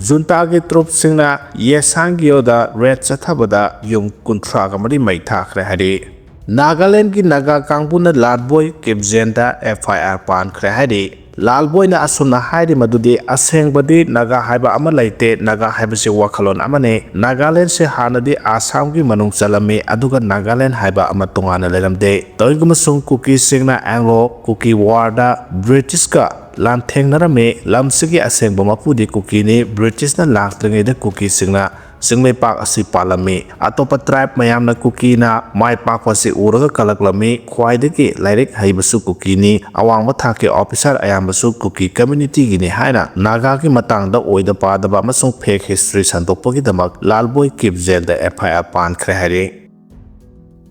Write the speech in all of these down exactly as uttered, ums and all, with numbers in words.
ꯖꯨꯟꯇꯥꯒꯤ ꯇ꯭ꯔꯨꯞꯁꯤꯡꯅ ꯌꯦꯁꯥꯡꯒꯤꯌꯣꯗ red ꯆꯠꯊꯕꯗ ꯌꯨꯝ ꯀꯨꯟꯊ꯭ꯔꯥꯒ ꯃꯔꯤ ꯃꯩ ꯊꯥꯈ꯭ꯔꯦ ꯍꯥꯏꯔꯤ꯫ ꯅꯥꯒꯥꯂꯦꯟꯒꯤ ꯅꯥꯒꯥ ꯀꯥꯡꯕꯨꯅ ꯂꯥꯜꯕꯣꯏ ꯀꯤꯞꯖꯦꯟꯗ ꯑꯦꯐ ꯑꯥꯏ ꯑꯥꯔ ꯄꯥꯟꯈ꯭ꯔꯦ ꯍꯥꯏꯔꯤ꯫ ꯂꯥꯜꯕꯣꯏꯅ ꯑꯁꯨꯝꯅ ꯍꯥꯏꯔꯤ ꯃꯗꯨꯗꯤ, "ꯑꯁꯦꯡꯕꯗꯤ ꯅꯥꯒꯥ ꯍꯥꯏꯕ ꯑꯃ ꯂꯩꯇꯦ, ꯅꯥꯒꯥ ꯍꯥꯏꯕꯁꯤ ꯋꯥꯈꯜꯂꯣꯟ ꯑꯃꯅꯤ꯫ ꯅꯥꯒꯥꯂꯦꯟꯁꯦ ꯍꯥꯟꯅꯗꯤ ꯑꯁꯥꯝꯒꯤ ꯃꯅꯨꯡ ꯆꯜꯂꯝꯃꯤ, ꯑꯗꯨꯒ ꯅꯥꯒꯥꯂꯦꯟ ꯍꯥꯏꯕ ꯑꯃ ꯇꯣꯉꯥꯟꯅ ꯂꯩꯔꯝꯗꯦ꯫ ꯇꯧꯏꯒꯨꯝꯕꯁꯨꯡ ꯀꯨꯀꯤꯁꯤꯡꯅ ꯑꯦꯡꯂꯣ ꯀꯨꯀꯤ ꯋꯥꯔꯗ ꯕ꯭ꯔꯤꯇꯤꯁꯀ ꯂꯥꯟꯊꯦꯡꯅꯔꯝꯃꯤ꯫ ꯂꯝꯁꯤꯒꯤ ꯑꯁꯦꯡꯕ ꯃꯄꯨꯗꯤ ꯀꯨꯀꯤꯅꯤ꯫ ꯕ꯭ꯔꯤꯇꯤꯁꯅ ꯂꯥꯛꯇ꯭ꯔꯤꯉꯩꯗ ꯀꯨꯀꯤꯁꯤꯡꯅ ꯆꯤꯡꯂꯩꯄꯥꯛ ꯑꯁꯤ ꯄꯥꯜꯂꯝꯃꯤ꯫ ꯑꯇꯣꯞꯄ ꯇ꯭ꯔꯥꯏꯕ ꯃꯌꯥꯝꯅ ꯀꯨꯀꯤꯅ ꯃꯥꯏ ꯄꯥꯛꯄ ꯑꯁꯤ ꯎꯔꯒ ꯀꯜꯂꯛꯂꯝꯃꯤ꯫ ꯈ꯭ꯋꯥꯏꯗꯒꯤ ꯂꯥꯏꯔꯤꯛ ꯍꯩꯕꯁꯨ ꯀꯨꯀꯤꯅꯤ꯫ ꯑꯋꯥꯡꯕ ꯊꯥꯛꯀꯤ ꯑꯣꯐꯤꯁꯥꯔ ꯑꯌꯥꯝꯕꯁꯨ ꯀꯨꯀꯤ ꯀꯝꯃ꯭ꯌꯨꯅꯤꯇꯤꯒꯤꯅꯤ" ꯍꯥꯏꯅ ꯅꯥꯒꯥꯒꯤ ꯃꯇꯥꯡꯗ ꯑꯣꯏꯗ ꯄꯥꯗꯕ ꯑꯃꯁꯨꯡ ꯐꯦꯛ ꯍꯤꯁꯇ꯭ꯔꯤ ꯁꯟꯗꯣꯛꯄꯒꯤꯗꯃꯛ ꯂꯥꯜꯕꯣꯏ ꯀꯤꯞꯖꯦꯟꯗ ꯑꯦꯐ ꯑꯥꯏ ꯑꯥꯔ ꯄꯥꯟꯈ꯭ꯔꯦ ꯍꯥꯏꯔꯤ꯫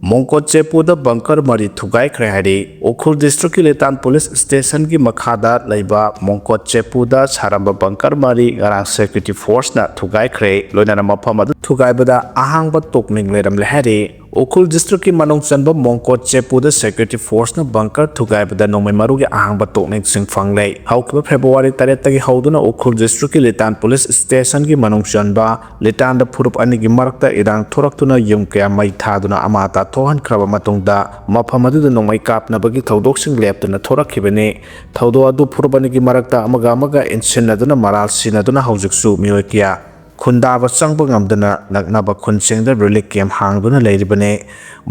ꯃꯣꯡꯀꯣꯠ ꯆꯦꯄꯨꯗ ꯕꯪꯀꯔ ꯃꯔꯤ ꯊꯨꯒꯥꯏꯈ꯭ꯔꯦ ꯍꯥꯏꯔꯤ꯫ ꯎꯈ꯭ꯔꯨꯜ ꯗꯤꯁꯇ꯭ꯔꯤꯛꯀꯤ ꯂꯤꯇꯥꯟ ꯄꯨꯂꯤꯁ ꯁ꯭ꯇꯦꯁꯟꯒꯤ ꯃꯈꯥꯗ ꯂꯩꯕ ꯃꯣꯡꯀꯣꯠ ꯆꯦꯄꯨꯗ ꯁꯥꯔꯝꯕ ꯕꯪꯀꯔ ꯃꯔꯤ ꯉꯔꯥꯡ ꯁꯦꯀ꯭ꯌꯨꯔꯤꯇꯤ ꯐꯣꯔꯁꯅ ꯊꯨꯒꯥꯏꯈ꯭ꯔꯦ꯫ ꯂꯣꯏꯅꯅ ꯃꯐꯝ ꯑꯗꯨ ꯊꯨꯒꯥꯏꯕꯗ ꯑꯍꯥꯡꯕ ꯇꯣꯛꯅꯤꯡ ꯂꯩꯔꯝꯂꯦ ꯍꯥꯏꯔꯤ꯫ ꯎꯈ꯭ꯔꯨꯜ ꯗꯤꯁꯇ꯭ꯔꯤꯛꯀꯤ ꯃꯅꯨꯡ ꯆꯟꯕ ꯃꯣꯡꯀꯣꯠ ꯆꯦꯄꯨꯗ ꯁꯦꯀ꯭ꯌꯨꯔꯤꯇꯤ ꯐꯣꯔꯁꯅ ꯕꯪꯀꯔ ꯊꯨꯒꯥꯏꯕꯗ ꯅꯣꯡꯃꯩ ꯃꯔꯨꯒꯤ ꯑꯍꯥꯡꯕ ꯇꯣꯛꯅꯤꯡꯁꯤꯡ ꯐꯪꯂꯦ꯫ ꯍꯧꯈꯤꯕ ꯐꯦꯕ꯭ꯔꯨꯋꯥꯔꯤ ꯇꯔꯦꯠꯇꯒꯤ ꯍꯧꯗꯨꯅ ꯎꯈ꯭ꯔꯨꯜ ꯗꯤꯁꯇ꯭ꯔꯤꯛꯀꯤ ꯂꯤꯇꯥꯟ ꯄꯨꯂꯤꯁ ꯁ꯭ꯇꯦꯁꯟꯒꯤ ꯃꯅꯨꯡ ꯆꯟꯕ ꯂꯤꯇꯥꯟꯗ ꯐꯨꯔꯨꯞ ꯑꯅꯤꯒꯤ ꯃꯔꯛꯇ ꯏꯔꯥꯡ ꯊꯣꯔꯛꯇꯨꯅ ꯌꯨꯝ ꯀꯌꯥ ꯃꯩ ꯊꯥꯗꯨꯅ ꯑꯃꯥꯡ ꯑꯇꯥ ꯊꯣꯛꯍꯟꯈ꯭ꯔꯕ ꯃꯇꯨꯡꯗ, ꯃꯐꯝ ꯑꯗꯨꯗ ꯅꯣꯡꯃꯩ ꯀꯥꯞꯅꯕꯒꯤ ꯊꯧꯗꯣꯛꯁꯤꯡ ꯂꯦꯞꯇꯅ ꯊꯣꯔꯛꯈꯤꯕꯅꯤ꯫ ꯊꯧꯗꯣꯛ ꯑꯗꯨ ꯐꯨꯔꯨꯞ ꯑꯅꯤꯒꯤ ꯃꯔꯛꯇ ꯑꯃꯒ ꯑꯃꯒ ꯏꯟꯁꯤꯟꯅꯗꯨꯅ ꯃꯔꯥꯜ ꯁꯤꯟꯅꯗꯨꯅ ꯍꯧꯖꯤꯛꯁꯨ ꯃꯤꯑꯣꯏ ꯀꯌꯥ ꯈꯨꯟꯗꯥꯕ ꯆꯪꯕ ꯉꯝꯗꯅ ꯅꯛꯅꯕ ꯈꯨꯟꯁꯤꯡꯗ ꯔꯤꯂꯤꯐ ꯀꯦꯝꯞ ꯍꯥꯡꯗꯨꯅ ꯂꯩꯔꯤꯕꯅꯤ꯫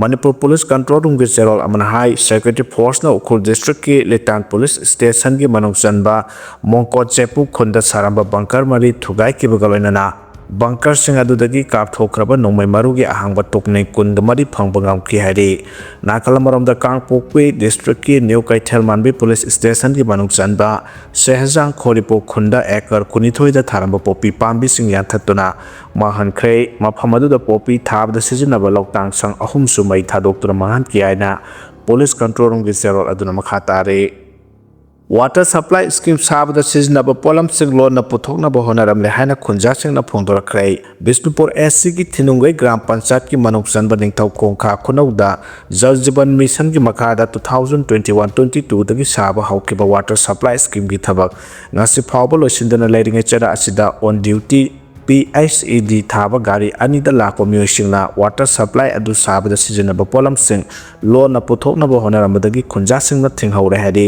ꯃꯅꯤꯄꯨꯔ ꯄꯨꯂꯤꯁ ꯀꯟꯇ꯭ꯔꯣꯜ ꯔꯨꯝꯒꯤ ꯆꯦꯔꯣꯜ ꯑꯃꯅ ꯍꯥꯏ, ꯁꯦꯀ꯭ꯌꯨꯔꯤꯇꯤ ꯐꯣꯔꯁꯅ ꯎꯈ꯭ꯔꯨꯜ ꯗꯤꯁꯇ꯭ꯔꯤꯛꯀꯤ ꯂꯤꯇꯥꯟ ꯄꯨꯂꯤꯁ ꯁ꯭ꯇꯦꯁꯟꯒꯤ ꯃꯅꯨꯡ ꯆꯟꯕ ꯃꯣꯡꯀꯣꯠ ꯆꯦꯄꯨ ꯈꯨꯟꯗ ꯁꯥꯔꯝꯕ ꯕꯪꯀꯔ ꯃꯔꯤ ꯊꯨꯒꯥꯏꯈꯤꯕꯒ ꯂꯣꯏꯅꯅ ꯕꯪꯀꯔꯁꯤꯡ ꯑꯗꯨꯗꯒꯤ ꯀꯥꯞꯊꯣꯛꯈ꯭ꯔꯕ ꯅꯣꯡꯃꯩ ꯃꯔꯨꯒꯤ ꯑꯍꯥꯡꯕ ꯇꯣꯛꯅꯩ ꯀꯨꯟꯒ ꯃꯔꯤ ꯐꯪꯕ ꯉꯝꯈꯤ ꯍꯥꯏꯔꯤ꯫ ꯅꯥꯀꯜ ꯑꯃꯔꯣꯝꯗ ꯀꯥꯡꯄꯣꯛꯄꯤ ꯗꯤꯁꯇ꯭ꯔꯤꯛꯀꯤ ꯅ꯭ꯌꯨ ꯀꯩꯊꯦꯜ ꯃꯥꯟꯕꯤ ꯄꯨꯂꯤꯁ ꯁ꯭ꯇꯦꯁꯟꯒꯤ ꯃꯅꯨꯡ ꯆꯟꯕ ꯁꯦꯍꯖꯥꯡ ꯈꯣꯔꯤꯄꯣꯛ ꯈꯨꯟꯗ ꯑꯦꯀꯔ ꯀꯨꯟꯅꯤꯊꯣꯏꯗ ꯊꯥꯔꯝꯕ ꯄꯣꯄꯤ ꯄꯥꯝꯕꯤꯁꯤꯡ ꯌꯥꯟꯊꯠꯇꯨꯅ ꯃꯥꯡꯍꯟꯈ꯭ꯔꯦ꯫ ꯃꯐꯝ ꯑꯗꯨꯗ ꯄꯣꯄꯤ ꯊꯥꯕꯗ ꯁꯤꯖꯤꯟꯅꯕ ꯂꯧꯇꯥꯡ ꯁꯪ ꯑꯍꯨꯝꯁꯨ ꯃꯩ ꯊꯥꯗꯣꯛꯇꯨꯅ ꯃꯥꯡꯍꯟꯈꯤ ꯍꯥꯏꯅ ꯄꯨꯂꯤꯁ ꯀꯟꯇ꯭ꯔꯣꯜ ꯔꯨꯝꯒꯤ ꯆꯦꯔꯣꯜ ꯑꯗꯨꯅ ꯃꯈꯥ ꯇꯥꯔꯤ꯫ Water Supply Scheme ꯁꯥꯕꯗ ꯁꯤꯖꯤꯟꯅꯕ ꯄꯣꯠꯂꯝꯁꯤꯡ ꯂꯣꯟꯅ ꯄꯨꯊꯣꯛꯅꯕ ꯍꯣꯠꯅꯔꯝꯂꯦ ꯍꯥꯏꯅ ꯈꯨꯟꯖꯥꯁꯤꯡꯅ ꯐꯣꯡꯗꯣꯔꯛꯈ꯭ꯔꯦ꯫ ꯕꯤꯁꯅꯨꯄꯨꯔ ꯑꯦꯁ ꯁꯤꯒꯤ ꯊꯤꯅꯨꯡꯒꯩ ꯒ꯭ꯔꯥꯝ ꯄꯟꯆꯥꯌꯠꯀꯤ ꯃꯅꯨꯡ ꯆꯟꯕ ꯅꯤꯡꯊꯧ ꯈꯣꯡꯈꯥ ꯈꯨꯅꯧꯗ ꯖꯜ ꯖꯤꯕꯟ ꯃꯤꯁꯟꯒꯤ ꯃꯈꯥꯗ two thousand twenty one twenty twoꯗꯒꯤ ꯁꯥꯕ ꯍꯧꯈꯤꯕ Water Supply Schemeꯒꯤ ꯊꯕꯛ ꯉꯁꯤ ꯐꯥꯎꯕ ꯂꯣꯏꯁꯤꯟꯗꯅ ꯂꯩꯔꯤꯉꯩ ꯆꯩꯔꯥꯛ ꯑꯁꯤꯗ on duty P H E D ꯊꯥꯕ ꯒꯥꯔꯤ ꯑꯅꯤꯗ ꯂꯥꯛꯄ ꯃꯤꯑꯣꯏꯁꯤꯡꯅ Water Supply ꯑꯗꯨ ꯁꯥꯕꯗ ꯁꯤꯖꯤꯟꯅꯕ ꯄꯣꯠꯂꯝꯁꯤꯡ ꯂꯣꯟꯅ ꯄꯨꯊꯣꯛꯅꯕ ꯍꯣꯠꯅꯔꯝꯕꯗꯒꯤ ꯈꯨꯟꯖꯥꯁꯤꯡꯅ ꯊꯤꯡꯍꯧꯔꯦ ꯍꯥꯏꯔꯤ꯫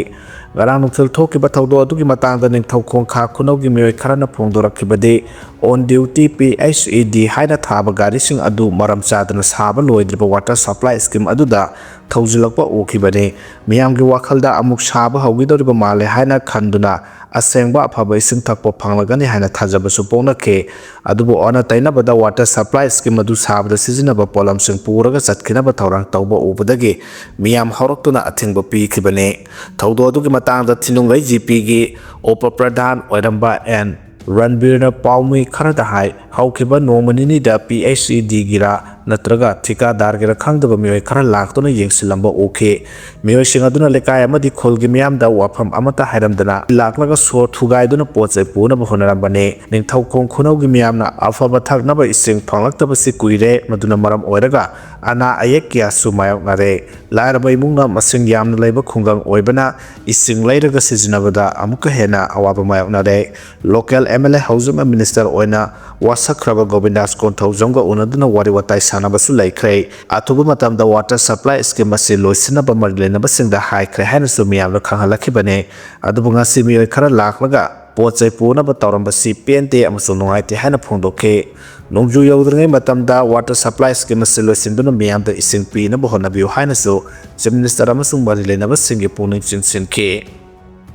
ꯉꯔꯥꯡ ꯅꯨꯡꯊꯤꯜ ꯊꯣꯛꯈꯤꯕ ꯊꯧꯗꯣꯛ ꯑꯗꯨꯒꯤ ꯃꯇꯥꯡꯗ ꯅꯤꯡꯊꯧ ꯈꯣꯡꯈꯥ ꯈꯨꯅꯧꯒꯤ ꯃꯤꯑꯣꯏ ꯈꯔꯅ ꯐꯣꯡꯗꯣꯔꯛꯈꯤꯕꯗꯤ, on duty P H E D ꯍꯥꯏꯅ ꯊꯥꯕ ꯒꯥꯔꯤꯁꯤꯡ ꯑꯗꯨ ꯃꯔꯝ ꯆꯥꯗꯅ ꯁꯥꯕ ꯂꯣꯏꯗ꯭ꯔꯤꯕ Water Supply Scheme ꯑꯗꯨꯗ ꯊꯧꯖꯤꯜꯂꯛꯄ ꯎꯈꯤꯕꯅꯤ꯫ ꯃꯤꯌꯥꯝꯒꯤ ꯋꯥꯈꯜꯗ ꯑꯃꯨꯛ ꯁꯥꯕ ꯍꯧꯈꯤꯗꯧꯔꯤꯕ ꯃꯥꯜꯂꯦ ꯍꯥꯏꯅ ꯈꯟꯗꯨꯅ ꯑꯁꯦꯡꯕ ꯑꯐꯕ ꯏꯁꯤꯡ ꯊꯛꯄ ꯐꯪꯂꯒꯅꯤ ꯍꯥꯏꯅ ꯊꯥꯖꯕꯁꯨ ꯄꯣꯛꯅꯈꯤ꯫ ꯑꯗꯨꯕꯨ ꯑꯣꯟꯅ ꯇꯩꯅꯕꯗ Water Supply Scheme ꯑꯗꯨ ꯁꯥꯕꯗ ꯁꯤꯖꯤꯟꯅꯕ ꯄꯣꯠꯂꯝꯁꯤꯡ ꯄꯨꯔꯒ ꯆꯠꯈꯤꯅꯕ ꯊꯧꯔꯥꯡ ꯇꯧꯕ ꯎꯕꯗꯒꯤ ꯃꯤꯌꯥꯝ ꯍꯧꯔꯛꯇꯨꯅ ꯑꯊꯤꯡꯕ ꯄꯤꯈꯤꯕꯅꯤ꯫ ꯊꯧꯗꯣꯛ ꯑꯗꯨꯒꯤ ꯃꯇꯥꯡꯗ ꯊꯤꯅꯨꯡꯒꯩ ꯖꯤꯄꯤꯒꯤ ꯎꯄ ꯄ꯭ꯔꯙꯥꯟ ꯑꯣꯏꯔꯝꯕ ꯑꯦꯟ ꯔꯟꯕꯤꯔꯅ ꯄꯥꯎꯃꯤ ꯈꯔꯗ ꯍꯥꯏ, ꯍꯧꯈꯤꯕ ꯅꯣꯡꯃ ꯅꯤꯅꯤꯗ P H E Dꯒꯤꯔꯥ ꯅꯠꯇ꯭ꯔꯒ ꯊꯤꯀꯥꯗꯥꯔꯒꯤꯔꯥ ꯈꯪꯗꯕ ꯃꯤꯑꯣꯏ ꯈꯔ ꯂꯥꯛꯇꯨꯅ ꯌꯦꯡꯁꯤꯜꯂꯝꯕ ꯎꯈꯤ꯫ ꯃꯤꯑꯣꯏꯁꯤꯡ ꯑꯗꯨꯅ ꯂꯩꯀꯥꯏ ꯑꯃꯗꯤ ꯈꯨꯜꯒꯤ ꯃꯤꯌꯥꯝꯗ ꯋꯥꯐꯝ ꯑꯃꯠꯇ ꯍꯥꯏꯔꯝꯗꯅ ꯂꯥꯛꯂꯒ ꯁꯣꯔ ꯊꯨꯒꯥꯏꯗꯨꯅ ꯄꯣꯠ ꯆꯩ ꯄꯨꯅꯕ ꯍꯣꯠꯅꯔꯝꯕꯅꯤ꯫ ꯅꯤꯡꯊꯧꯈꯣꯡ ꯈꯨꯅꯧꯒꯤ ꯃꯤꯌꯥꯝꯅ ꯑꯐꯕ ꯊꯛꯅꯕ ꯏꯁꯤꯡ ꯐꯪꯂꯛꯇꯕꯁꯤ ꯀꯨꯏꯔꯦ, ꯃꯗꯨꯅ ꯃꯔꯝ ꯑꯣꯏꯔꯒ ꯑꯅꯥ ꯑꯌꯦꯛ ꯀꯌꯥꯁꯨ ꯃꯥꯌꯣꯛꯅꯔꯦ꯫ ꯂꯥꯏꯔꯕ ꯏꯃꯨꯡꯅ ꯃꯁꯤꯡ ꯌꯥꯝꯅ ꯂꯩꯕ ꯈꯨꯡꯒꯪ ꯑꯣꯏꯕꯅ ꯏꯁꯤꯡ ꯂꯩꯔꯒ ꯁꯤꯖꯤꯟꯅꯕꯗ ꯑꯃꯨꯛꯀ ꯍꯦꯟꯅ ꯑꯋꯥꯕ ꯃꯥꯌꯣꯛꯅꯔꯦ꯫ Local M L A ꯍꯧꯖꯤꯛꯃꯛ minister ꯑꯣꯏꯅ ꯋꯥꯁꯛꯈ꯭ꯔꯕ ꯒꯣꯕꯤꯟꯗꯥꯁ ꯀꯣꯟꯊꯧꯖꯝꯒ ꯎꯅꯗꯨꯅ ꯋꯥꯔꯤ ꯋꯥꯇꯥꯏ ꯁꯥꯟꯅꯕꯁꯨ ꯂꯩꯈ꯭ꯔꯦ꯫ ꯑꯊꯨꯕ ꯃꯇꯝꯗ Water Supply Scheme ꯑꯁꯤ ꯂꯣꯏꯁꯤꯟꯅꯕ ꯃꯔꯤ ꯂꯩꯅꯕꯁꯤꯡꯗ ꯍꯥꯏꯈ꯭ꯔꯦ ꯍꯥꯏꯅꯁꯨ ꯃꯤꯌꯥꯝꯗ ꯈꯪꯍꯜꯂꯛꯈꯤꯕꯅꯤ꯫ ꯑꯗꯨꯕꯨ ꯉꯁꯤ ꯃꯤꯑꯣꯏ ꯈꯔ ꯂꯥꯛꯂꯒ ꯄꯣꯠ ꯆꯩ ꯄꯨꯅꯕ ꯇꯧꯔꯝꯕꯁꯤ ꯄꯦꯟꯗꯦ ꯑꯃꯁꯨꯡ ꯅꯨꯡꯉꯥꯏꯇꯦ ꯍꯥꯏꯅ ꯐꯣꯡꯗꯣꯛꯈꯤ꯫ ꯅꯣꯡꯖꯨ ꯌꯧꯗ꯭ꯔꯤꯉꯩ ꯃꯇꯝꯗ Water Supply Scheme ꯑꯁꯤ ꯂꯣꯏꯁꯤꯟꯗꯨꯅ ꯃꯤꯌꯥꯝꯗ ꯏꯁꯤꯡ ꯄꯤꯅꯕ ꯍꯣꯠꯅꯕꯤꯌꯨ ꯍꯥꯏꯅꯁꯨ Chief Minister ꯑꯃꯁꯨꯡ ꯃꯔꯤ ꯂꯩꯅꯕꯁꯤꯡꯒꯤ ꯄꯨꯛꯅꯤꯡ ꯆꯤꯡꯁꯤꯟꯈꯤ꯫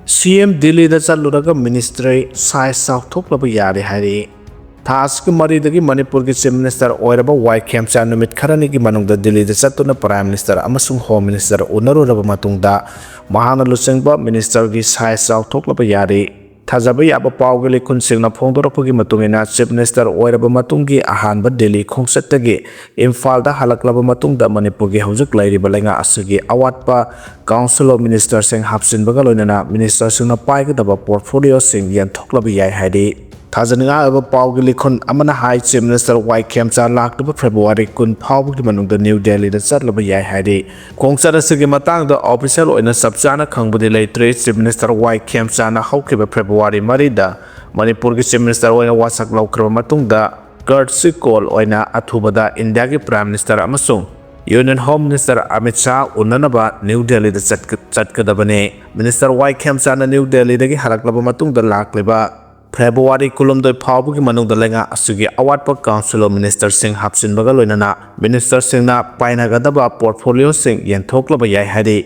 C M ꯗꯤꯜꯂꯤꯗ ꯆꯠꯂꯨꯔꯒ ministry size ꯆꯥꯎꯊꯣꯛꯂꯕ ꯌꯥꯔꯦ ꯍꯥꯏꯔꯤ꯫ ꯊꯥ ꯑꯁꯤꯒꯤ ꯃꯔꯤꯗꯒꯤ ꯃꯅꯤꯄꯨꯔꯒꯤ Chief Minister ꯑꯣꯏꯔꯕ ꯋꯥꯏ ꯈꯦꯝꯆꯥꯟ ꯅꯨꯃꯤꯠ ꯈꯔꯅꯤꯒꯤ ꯃꯅꯨꯡꯗ ꯗꯤꯜꯂꯤꯗ ꯆꯠꯇꯨꯅ Prime Minister ꯑꯃꯁꯨꯡ Home Minister ꯎꯅꯔꯨꯔꯕ ꯃꯇꯨꯡꯗ ꯃꯍꯥꯛꯅ ꯂꯨꯆꯤꯡꯕ ministerꯒꯤ size ꯆꯥꯎꯊꯣꯛꯂꯕ ꯌꯥꯔꯤ꯫ ꯊꯥꯖꯕ ꯌꯥꯕ ꯄꯥꯎꯒꯤ ꯂꯤꯈꯨꯟꯁꯤꯡꯅ ꯐꯣꯡꯗꯣꯔꯛꯄꯒꯤ ꯃꯇꯨꯡ ꯏꯟꯅ, Chief Minister ꯑꯣꯏꯔꯕ ꯃꯇꯨꯡꯒꯤ ꯑꯍꯥꯟꯕ ꯗꯦꯜꯂꯤ ꯈꯣꯡꯆꯠꯇꯒꯤ ꯏꯝꯐꯥꯜꯗ ꯍꯜꯂꯛꯂꯕ ꯃꯇꯨꯡꯗ ꯃꯅꯤꯄꯨꯔꯒꯤ ꯍꯧꯖꯤꯛ ꯂꯩꯔꯤꯕ ꯂꯩꯉꯥꯛ ꯑꯁꯤꯒꯤ ꯑꯋꯥꯠꯄ Council of Ministerꯁꯤꯡ ꯍꯥꯞꯆꯤꯟꯕꯒ ꯂꯣꯏꯅꯅ ministerꯁꯤꯡꯅ ꯄꯥꯏꯒꯗꯕ portfolioꯁꯤꯡ ꯌꯦꯟꯊꯣꯛꯂꯕ ꯌꯥꯏ ꯍꯥꯏꯔꯤ꯫ ꯊꯥꯖꯅꯤꯡꯉꯥꯏ ꯑꯣꯏꯕ ꯄꯥꯎꯒꯤ ꯂꯤꯈꯨꯟ ꯑꯃꯅ ꯍꯥꯏ, Chief Minister ꯋꯥꯏ ꯈꯦꯝꯆꯥꯟ ꯂꯥꯛꯂꯤꯕ February ꯀꯨꯟ ꯐꯥꯎꯕꯒꯤ ꯃꯅꯨꯡꯗ ꯅ꯭ꯌꯨ ꯗꯦꯜꯂꯤꯗ ꯆꯠꯂꯕ ꯌꯥꯏ ꯍꯥꯏꯔꯤ꯫ ꯈꯣꯡꯆꯠ ꯑꯁꯤꯒꯤ ꯃꯇꯥꯡꯗ official ꯑꯣꯏꯅ ꯆꯞ ꯆꯥꯅ ꯈꯪꯕꯗꯤ ꯂꯩꯇ꯭ꯔꯤ꯫ Chief Minister ꯋꯥꯏ ꯈꯦꯝꯆꯥꯟꯅ ꯍꯧꯈꯤꯕ February ꯃꯔꯤꯗ ꯃꯅꯤꯄꯨꯔꯒꯤ Chief Minister ꯑꯣꯏꯅ ꯋꯥꯁꯛ ꯂꯧꯈ꯭ꯔꯕ ꯃꯇꯨꯡꯗ, courtesy call ꯑꯣꯏꯅ ꯑꯊꯨꯕꯗ ꯏꯟꯗꯤꯌꯥꯒꯤ Prime Minister ꯑꯃꯁꯨꯡ Union Home Minister Amit Shah ꯎꯅꯅꯕ ꯅ꯭ꯌꯨ ꯗꯦꯜꯂꯤꯗ ꯆꯠꯀ-, ꯆꯠꯀꯗꯕꯅꯤ꯫ Minister ꯋꯥꯏ ꯈꯦꯝꯆꯥꯟꯅ ꯅ꯭ꯌꯨ ꯗꯦꯜꯂꯤꯗꯒꯤ ꯍꯜꯂꯛꯂꯕ ꯃꯇꯨꯡꯗ ꯂꯥꯛꯂꯤꯕ February ꯀꯨꯟꯍꯨꯝꯗꯣꯏ ꯐꯥꯎꯕꯒꯤ ꯃꯅꯨꯡꯗ ꯂꯩꯉꯥꯛ ꯑꯁꯤꯒꯤ ꯑꯋꯥꯠꯄ Council of Ministerꯁꯤꯡ ꯍꯥꯞꯆꯤꯟꯕꯒ ꯂꯣꯏꯅꯅ ministerꯁꯤꯡꯅ ꯄꯥꯏꯅꯒꯗꯕ portfolioꯁꯤꯡ ꯌꯦꯟꯊꯣꯛꯂꯕ ꯌꯥꯏ ꯍꯥꯏꯔꯤ꯫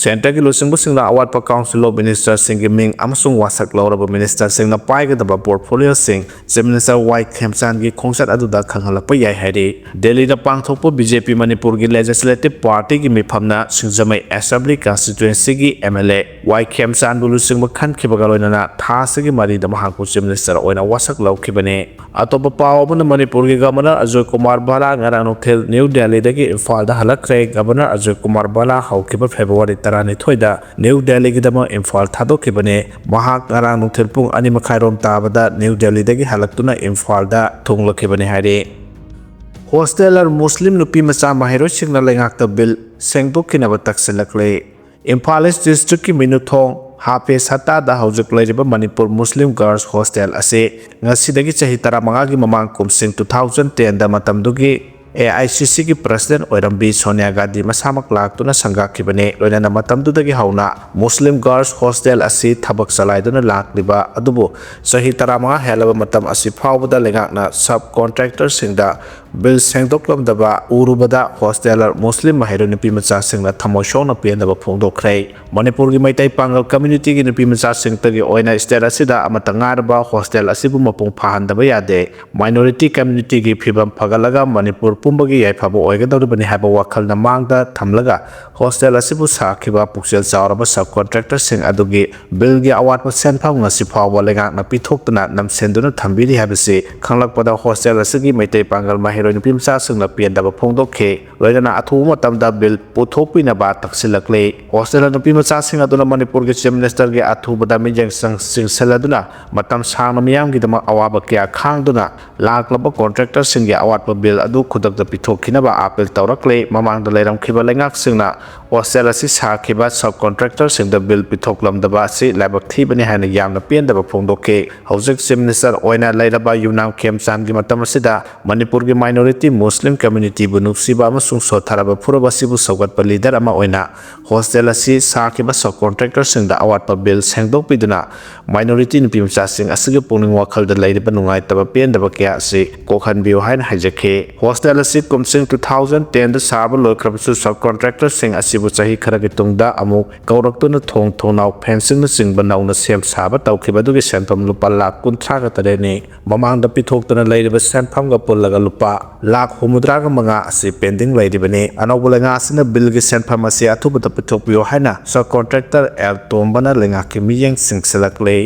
Centreꯒꯤ ꯂꯨꯆꯤꯡꯕꯁꯤꯡꯅ ꯑꯋꯥꯠꯄ Council of Ministerꯁꯤꯡꯒꯤ ꯃꯤꯡ ꯑꯃꯁꯨꯡ ꯋꯥꯁꯛ ꯂꯧꯔꯕ ministerꯁꯤꯡꯅ ꯄꯥꯏꯒꯗꯕ portfolioꯁꯤꯡ Chief Minister ꯋꯥꯏ ꯈꯦꯝꯆꯥꯟꯒꯤ ꯈꯣꯡꯆꯠ ꯑꯗꯨꯗ ꯈꯪꯍꯜꯂꯛꯄ ꯌꯥꯏ ꯍꯥꯏꯔꯤ꯫ ꯗꯦꯜꯂꯤꯗ ꯄꯥꯡꯊꯣꯛꯄ BJP ꯃꯅꯤꯄꯨꯔꯒꯤ Legislative Partyꯒꯤ ꯃꯤꯐꯝꯅ ꯁꯤꯡꯖꯃꯩ Assembly Constituencyꯒꯤ MLA ꯋꯥꯏ ꯈꯦꯝꯆꯥꯟꯕꯨ ꯂꯨꯆꯤꯡꯕ ꯈꯟꯈꯤꯕꯒ ꯂꯣꯏꯅꯅ ꯊꯥ ꯑꯁꯤꯒꯤ ꯃꯔꯤꯗ ꯃꯍꯥꯛꯄꯨ Chief Minister ꯑꯣꯏꯅ ꯋꯥꯁꯛ ꯂꯧꯈꯤꯕꯅꯤ꯫ ꯑꯇꯣꯞꯄ ꯄꯥꯎ ꯑꯃꯅ, ꯃꯅꯤꯄꯨꯔꯒꯤ Governor ꯑꯖꯣꯏ ꯀꯨꯃꯥꯔ ꯚꯜꯂꯥ ꯉꯔꯥꯡ ꯅꯨꯡꯊꯤꯜ ꯅ꯭ꯌꯨ ꯗꯦꯜꯂꯤꯗꯒꯤ ꯏꯝꯐꯥꯜꯗ ꯍꯜꯂꯛꯈ꯭ꯔꯦ꯫ Governor ꯑꯖꯣꯏ ꯀꯨꯃꯥꯔ ꯚꯜꯂꯥ ꯍꯧꯈꯤꯕ February ꯇꯔꯥꯅꯤꯊꯣꯏꯗ ꯅ꯭ꯌꯨ ꯗꯦꯜꯂꯤꯒꯤꯗꯃꯛ ꯏꯝꯐꯥꯜ ꯊꯥꯗꯣꯛꯈꯤꯕꯅꯤ꯫ ꯃꯍꯥꯛ ꯉꯔꯥꯡ ꯅꯨꯡꯊꯤꯜ ꯄꯨꯡ ꯑꯅꯤ ꯃꯈꯥꯏꯔꯣꯝ ꯇꯥꯕꯗ ꯅ꯭ꯌꯨ ꯗꯦꯜꯂꯤꯗꯒꯤ ꯍꯜꯂꯛꯇꯨꯅ ꯏꯝꯐꯥꯜꯗ ꯊꯨꯡꯂꯛꯈꯤꯕꯅꯤ ꯍꯥꯏꯔꯤ꯫ Hosteller ꯃꯨꯁꯂꯤꯝ ꯅꯨꯄꯤ ꯃꯆꯥ ꯃꯍꯩꯔꯣꯏꯁꯤꯡꯅ ꯂꯩꯉꯥꯛꯇ bill ꯁꯦꯡꯗꯣꯛꯈꯤꯅꯕ ꯇꯛꯁꯤꯜꯂꯛꯂꯤ꯫ ꯏꯝꯐꯥꯜ East Districtꯀꯤ ꯃꯤꯅꯨꯊꯣꯡ ꯍꯥꯐꯦ ꯁꯠꯇꯥꯗ ꯍꯧꯖꯤꯛ ꯂꯩꯔꯤꯕ ꯃꯅꯤꯄꯨꯔ ꯃꯨꯁꯂꯤꯝ Girls Hostel ꯑꯁꯤ ꯉꯁꯤꯗꯒꯤ ꯆꯍꯤ ꯇꯔꯥꯃꯉꯥꯒꯤ ꯃꯃꯥꯡ ꯀꯨꯝꯁꯤꯡ two thousand tenꯗ ꯃꯇꯝꯗꯨꯒꯤ AICCꯒꯤ President ꯑꯣꯏꯔꯝꯕꯤ ꯁꯣꯅꯤꯌꯥ ꯒꯥꯟꯙꯤ ꯃꯁꯥꯃꯛ ꯂꯥꯛꯇꯨꯅ ꯁꯪꯒꯥꯈꯤꯕꯅꯤ꯫ ꯂꯣꯏꯅꯅ ꯃꯇꯝꯗꯨꯗꯒꯤ ꯍꯧꯅ Muslim Girls Hostel ꯑꯁꯤ ꯊꯕꯛ ꯆꯂꯥꯏꯗꯨꯅ ꯂꯥꯛꯂꯤꯕ ꯑꯗꯨꯕꯨ ꯆꯍꯤ ꯇꯔꯥꯃꯉꯥ ꯍꯦꯜꯂꯕ ꯃꯇꯝ ꯑꯁꯤ ꯐꯥꯎꯕꯗ ꯂꯩꯉꯥꯛꯅ sub contractorꯁꯤꯡꯗ ꯕꯤꯜ ꯁꯦꯡꯗꯣꯛꯂꯝꯗꯕ ꯎꯔꯨꯕꯗ ꯍꯣꯁꯇꯦꯂꯔ ꯃꯨꯁꯂꯤꯝ ꯃꯍꯩꯔꯣꯏ ꯅꯨꯄꯤ ꯃꯆꯥꯁꯤꯡꯅ ꯊꯃꯣꯏ ꯁꯣꯛꯅ ꯄꯦꯟꯗꯕ ꯐꯣꯡꯗꯣꯛꯈ꯭ꯔꯦ꯫ ꯃꯅꯤꯄꯨꯔꯒꯤ ꯃꯩꯇꯩ ꯄꯥꯡꯒꯜ ꯀꯝꯃ꯭ꯌꯨꯅꯤꯇꯤꯒꯤ ꯅꯨꯄꯤ ꯃꯆꯥꯁꯤꯡꯇꯒꯤ ꯑꯣꯏꯅ ꯁ꯭ꯇꯦꯠ ꯑꯁꯤꯗ ꯑꯃꯠꯇ ꯉꯥꯏꯔꯕ ꯍꯣꯁꯇꯦꯜ ꯑꯁꯤꯕꯨ ꯃꯄꯨꯡ ꯐꯥꯍꯟꯗꯕ ꯌꯥꯗꯦ꯫ ꯃꯥꯏꯅꯣꯔꯤꯇꯤ ꯀꯝꯃ꯭ꯌꯨꯅꯤꯇꯤꯒꯤ ꯐꯤꯕꯝ ꯐꯒꯠꯂꯒ ꯃꯅꯤꯄꯨꯔ ꯄꯨꯝꯕꯒꯤ ꯌꯥꯏꯐꯕ ꯑꯣꯏꯒꯗꯧꯔꯤꯕꯅꯤ ꯍꯥꯏꯕ ꯋꯥꯈꯜꯅ ꯃꯥꯡꯗ ꯊꯝꯂꯒ ꯍꯣꯁꯇꯦꯜ ꯑꯁꯤꯕꯨ ꯁꯥꯈꯤꯕ ꯄꯨꯛꯆꯦꯜ ꯆꯥꯎꯔꯕ ꯁꯕ ꯀꯣꯟꯇ꯭ꯔꯦꯛꯇꯔꯁꯤꯡ ꯑꯗꯨꯒꯤ ꯕꯤꯜꯒꯤ ꯑꯋꯥꯠꯄ ꯁꯦꯟꯐꯝ ꯉꯁꯤ ꯐꯥꯎꯕ ꯂꯩꯉꯥꯛꯅ ꯄꯤꯊꯣꯛꯇꯨꯅ ꯅꯝꯁꯤꯟꯗꯨꯅ ꯊꯝꯕꯤꯔꯤ ꯍꯥꯏꯕꯁꯤ ꯈꯪꯂꯛꯄꯗ ꯍꯣꯁꯇꯦꯜ ꯑꯁꯤꯒꯤ ꯃꯩꯇꯩ ꯄꯥꯡꯒꯜ ꯃꯍꯩꯔꯣꯏ ꯅꯨꯄꯤ ꯃꯆꯥꯁꯤꯡꯅ ꯄꯦꯟꯗꯕ ꯐꯣꯡꯗꯣꯛꯈꯤ꯫ ꯂꯣꯏꯅꯅ ꯑꯊꯨꯕ ꯃꯇꯝꯗ ꯕꯤꯜ ꯄꯨꯊꯣꯛꯄꯤꯅꯕ ꯇꯛꯁꯤꯜꯂꯛꯂꯤ꯫ ꯍꯣꯁꯇꯦꯜ ꯅꯨꯄꯤ ꯃꯆꯥꯁꯤꯡ ꯑꯗꯨꯅ ꯃꯅꯤꯄꯨꯔꯒꯤ ꯆꯤꯐ ꯃꯤꯅꯤꯁꯇꯔꯒꯤ ꯑꯊꯨꯕꯗ ꯃꯤꯠꯌꯦꯡ ꯆꯪ-, ꯆꯤꯡꯁꯤꯜꯂꯗꯨꯅ ꯃꯇꯝ ꯁꯥꯡꯅ ꯃꯤꯌꯥꯝꯒꯤꯗꯃꯛ ꯑꯋꯥꯕ ꯀꯌꯥ ꯈꯥꯡꯗꯨꯅ ꯂꯥꯛꯂꯕ ꯀꯣꯟꯇ꯭ꯔꯦꯛꯇꯔꯁꯤꯡꯒꯤ ꯑꯋꯥꯠꯄ ꯕꯤꯜ ꯑꯗꯨ ꯈꯨꯗꯛꯇ ꯄꯤꯊꯣꯛꯈꯤꯅꯕ ꯑꯥꯄꯤꯜ ꯇꯧꯔꯛꯂꯤ꯫ ꯃꯃꯥꯡꯗ ꯂꯩꯔꯝꯈꯤꯕ ꯂꯩꯉꯥꯛꯁꯤꯡꯅ ꯍꯣꯁꯇꯦꯜ ꯑꯁꯤ ꯁꯥꯈꯤꯕ ꯁꯕ ꯀꯣꯟꯇ꯭ꯔꯦꯛꯇꯔꯁꯤꯡꯗ ꯕꯤꯜ ꯄꯤꯊꯣꯛꯂꯝꯗꯕ ꯑꯁꯤ ꯂꯥꯏꯕꯛ ꯊꯤꯕꯅꯤ ꯍꯥꯏꯅ ꯌꯥꯝꯅ ꯄꯦꯟꯗꯕ ꯐꯣꯡꯗꯣꯛꯈꯤ꯫ ꯍꯧꯖꯤꯛ ꯆꯤꯐ ꯃꯤꯅꯤꯁꯇꯔ ꯑꯣꯏꯅ ꯂꯩꯔꯕ ꯌꯨꯝꯅꯥꯝ ꯈꯦꯝꯆꯥꯟꯒꯤ ꯃꯇꯝ ꯑꯁꯤꯗ ꯃꯅꯤꯄꯨꯔꯒꯤ ꯃꯥꯏꯅꯣꯔꯤꯇꯤ ꯃꯨꯁꯂꯤꯝ ꯀꯝꯃ꯭ꯌꯨꯅꯤꯇꯤꯕꯨ ꯅꯨꯡꯁꯤꯕ ꯑꯃꯁꯨꯡ ꯁꯣꯠꯊꯔꯕ ꯐꯨꯔꯨꯞ ꯑꯁꯤꯕꯨ ꯁꯧꯒꯠꯄ ꯂꯤꯗꯔ ꯑꯃ ꯑꯣꯏꯅ ꯍꯣꯁꯇꯦꯜ ꯑꯁꯤ ꯁꯥꯈꯤꯕ ꯁꯕ ꯀꯣꯟꯇ꯭ꯔꯦꯛꯇꯔꯁꯤꯡꯗ ꯑꯋꯥꯠꯄ ꯕꯤꯜ ꯁꯦꯡꯗꯣꯛꯄꯤꯗꯨꯅ ꯃꯥꯏꯅꯣꯔꯤꯇꯤ ꯅꯨꯄꯤ ꯃꯆꯥꯁꯤꯡ ꯑꯁꯤꯒꯤ ꯄꯨꯛꯅꯤꯡ ꯋꯥꯈꯜꯗ ꯂꯩꯔꯤꯕ ꯅꯨꯡꯉꯥꯏꯇꯕ ꯄꯦꯟꯗꯕ ꯀꯌꯥ ꯑꯁꯤ ꯀꯣꯛꯍꯟꯕꯤꯌꯨ ꯍꯥꯏꯅ ꯍꯥꯏꯖꯈꯤ꯫ ꯍꯣꯁꯇꯦꯜ ꯑꯁꯤ ꯀꯨꯝꯁꯤꯡ two thousand ten ꯗ ꯁꯥꯕ ꯂꯣꯏꯈ꯭ꯔꯕꯁꯨ ꯁꯕ ꯀꯣꯟꯇ꯭ꯔꯦꯛꯇꯔꯁꯤꯡ ꯑꯁꯤꯕꯨ ꯆꯍꯤ ꯈꯔꯒꯤ ꯇꯨꯡꯗ ꯑꯃꯨꯛ ꯀꯧꯔꯛꯇꯨꯅ ꯊꯣꯡ ꯊꯣꯡꯅꯥꯎ ꯐꯦꯟꯁꯤꯡꯅꯆꯤꯡꯕ ꯅꯧꯅ ꯁꯦꯝ ꯁꯥꯕ ꯇꯧꯈꯤꯕ ꯑꯗꯨꯒꯤ ꯁꯦꯟꯐꯝ ꯂꯨꯄꯥ ꯂꯥꯈ ꯀꯨꯟꯊ꯭ꯔꯥꯒ ꯇꯔꯦꯠꯅꯤ꯫ ꯃꯃꯥꯡꯗ ꯄꯤꯊꯣꯛꯇꯨꯅ ꯂꯩꯔꯤꯕ ꯁꯦꯟꯐꯝꯒ ꯄꯨꯜꯂꯒ ꯂꯨꯄꯥ ꯂꯥꯈ ꯍꯨꯝꯐꯨꯇꯔꯥꯒ ꯃꯉꯥ ꯑꯁꯤ ꯄꯦꯟꯗꯤꯡ ꯂꯩꯔꯤꯕꯅꯤ꯫ ꯑꯅꯧꯕ ꯂꯩꯉꯥꯛ ꯑꯁꯤꯅ ꯕꯤꯜꯒꯤ ꯁꯦꯟꯐꯝ ꯑꯁꯤ ꯑꯊꯨꯕꯗ ꯄꯤꯊꯣꯛꯄꯤꯌꯨ ꯍꯥꯏꯅ ꯁꯕ ꯀꯣꯟꯇ꯭ꯔꯦꯛꯇꯔ ꯑꯦꯜ ꯇꯣꯝꯕꯅ ꯂꯩꯉꯥꯛꯀꯤ ꯃꯤꯠꯌꯦꯡ ꯆꯤꯡꯁꯤꯜꯂꯛꯂꯤ꯫